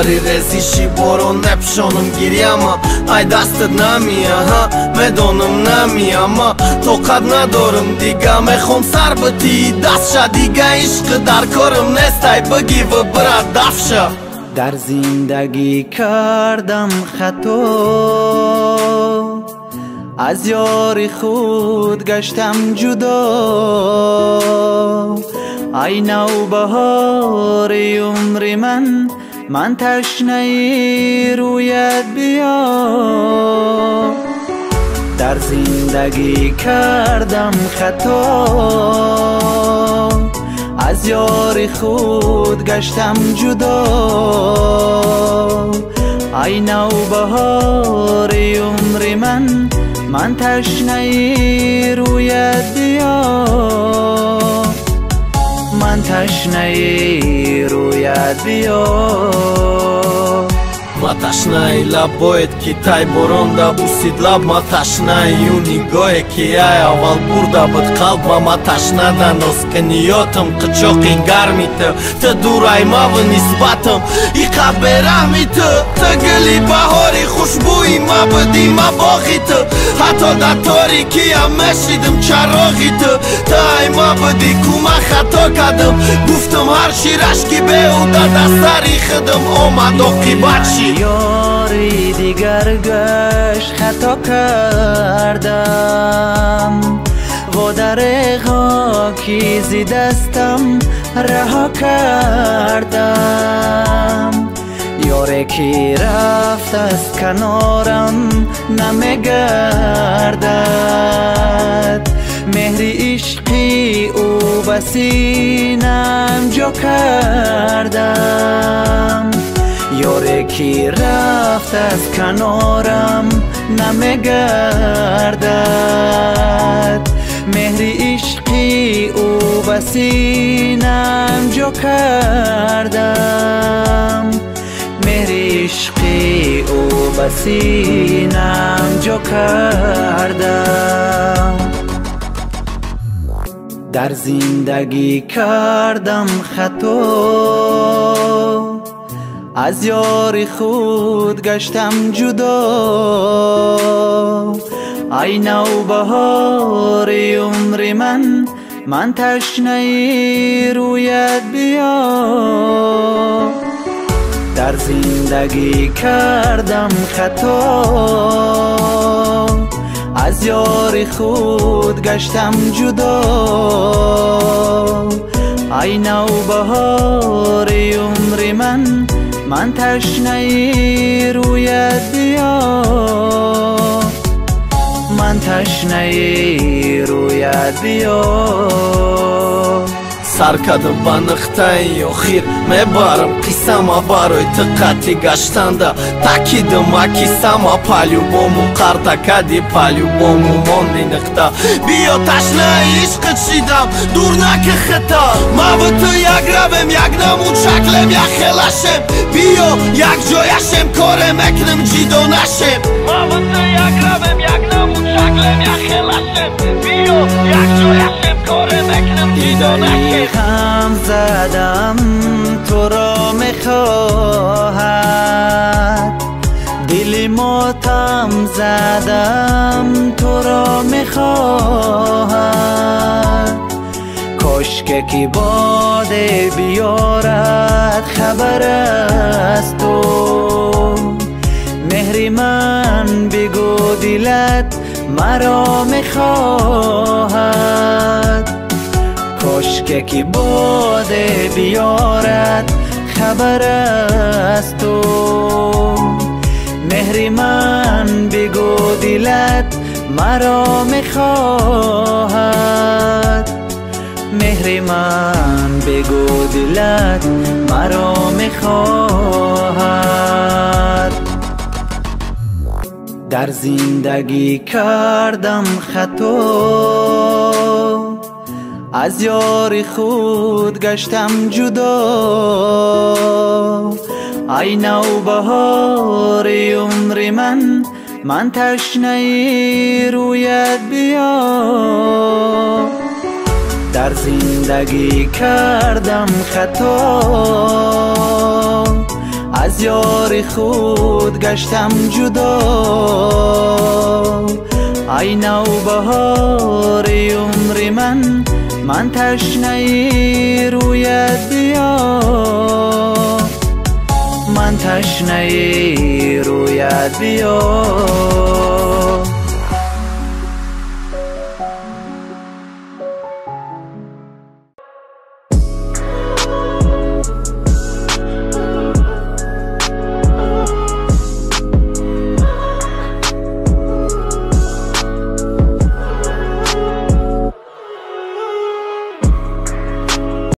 Сари резиши борон непшонам гиряма. Ай дастат намия, ҳа, медонам намияма. Тоқат надорам дига, мехом сар бити дастша. Дига ишқ дар корам нест, ай бигӣ ва бира дафша. Дар зиндагӣ кардам хато, аз ёри худ гаштам ҷудо. Ай навбаҳори умри ман, ман ташнаи рӯят биё. Дар зиндагӣ кардам хато, аз ёри худ гаштам ҷудо. Ай навбаҳори умри ман, ман ташнаи рӯят биё. Ман ташнаи рӯят биё. Ма ташнаи лабоет ки тай боронда бусид лаб. Ма ташнаи ю нигоҳе ки ай аввал бурда буд қалб. Ма ташнада нозкиниётам қичоқи гарми ту. Ту дурай маву нисбатам иқа бераҳми ту. Ту гули баҳори хушбӯи ма будӣ, ма боғи ту. Ҳатто дар торикиям мешидим чароғи ту. Ту ай ма будӣ, ку ма хато кардам. Гуфтам ҳар чӣ рашки беҳуда дар сари худам омад оқибат шид. Ёри дигар гашт хато кардам, водареғо ки зи дастам раҳо кардам. Ёре ки рафт аз канорам намегардад, меҳри ишқи ӯ ба синам ҷо кардам. Ёре ки рафт аз канорам намегардад, меҳри ишқи ӯ ба синам ҷо кардам. Меҳри ишқи ӯ ба синам ҷо кардам. Дар зиндагӣ кардам хато, аз ёри худ гаштам ҷудо. Ай навбаҳори умри ман, ман ташнаи рӯят биё. Дар зиндагӣ кардам хато, аз ёри худ гаштам ҷудо. Ай навбаҳори умри ман, ман ташнаи рӯят биё. Ман ташнаи рӯят биё. Сар кардам ба нуқтаи охир, мебарам қиссама барои ту қатъи гаштанда. Такидам акисама по-любому, қарта кади по-любому монди нуқта. Биё ташнаи ишқит шидам, дур наки хита. Маву ту як равем, як намуд шаклем, як хелашем. Биё якҷояшем, коре мекунем ҷидо нашем. Маву ту як равем, як намуд шаклем, як хелашем. Биё якҷояшем, коре мекунем ҷидо нашем. Ғам задам туро мехоҳад, дили мотам задам туро мехоҳад. Кошке ки боде биёрад хабар аз ту, меҳри ман бигӯ дилат маро мехоҳад. Кошке ки боде биёрад хабар аз ту, меҳри ман бигӯ дилат маро мехоҳад. Меҳри ман бигӯ дилат маро мехоҳад. Дар зиндагӣ кардам хато, аз ёри худ гаштам ҷудо. Ай навбаҳори умри ман, ман ташнаи рӯят биё. Дар зиндагӣ кардам хато, аз Аз ёри худ гаштам ҷудо. Ай навбаҳори умри ман, ман ташнаи рӯят биё, ман ташнаи рӯят биё.